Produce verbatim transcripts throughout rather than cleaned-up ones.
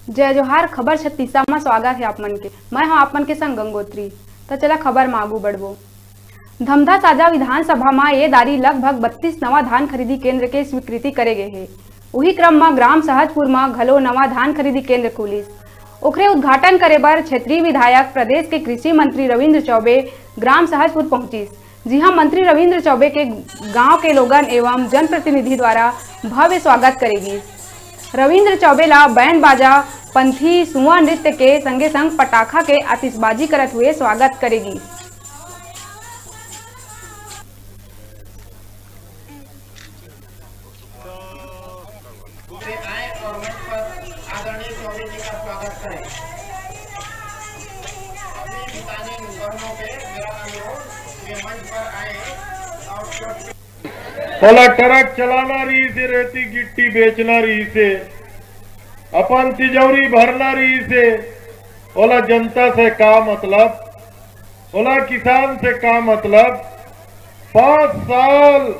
जय जोहार, खबर छत्तीसा म स्वागत हे आप मन के। मैं हूं आप मन के संग गंगोत्री। त चला खबर म आगू बढ़बो। धमधा साजा विधानसभा म ए दारी लगभग बत्तीस नवा धान खरीदी केंद्र के स्वीकृति करे गे हे। उही क्रम म ग्राम सहजपुर म घलो नवा धान खरीदी केंद्र खुलिस। ओखरे उद्घाटन करे बर क्षेत्रीय विधायक, प्रदेश के कृषि मंत्री रविंद्र चौबे ग्राम सहजपुर पहुंचिस, जिहां मंत्री रविंद्र चौबे के गांव के लोगन एवं जनप्रतिनिधि द्वारा भव्य स्वागत करे गिस। रविंद्र चौबे ला बैंड बाजा, पंथी, सुआ नृत्य के संगे संग पटाखा के आतिशबाजी करत हुए स्वागत करे गिस। दूसरे आए और मंच पर आदरणीय चौबे जी का स्वागत करें। अपनी मितानिन बहनों से मेरा अनुरोध, वे मंच पर आए और चौबे ओला ट्रक चलाना रहिसे, रेती गिट्टी बेचना रहिसे, अपन तिजौरी भरना रहिसे, ओला जनता से का मतलब, ओला किसान से का मतलब? पांच साल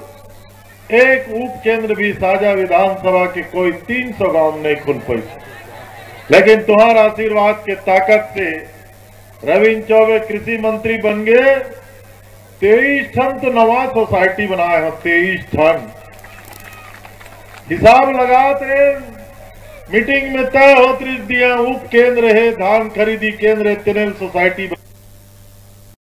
एक उप केंद्र भी साजा विधानसभा के कोई तीन सौ गांव में नहीं खुल पाई, लेकिन तुम्हारा आशीर्वाद के ताकत से रविंद्र चौबे कृषि मंत्री बन गए। तेईस ठन तो नवा सोसाइटी बनाए हो, तेईस ठन। हिसाब लगात रे, मीटिंग में तय होत रिस दिया, उप केंद्र है, धान खरीदी केंद्र है, तेने सोसाइटी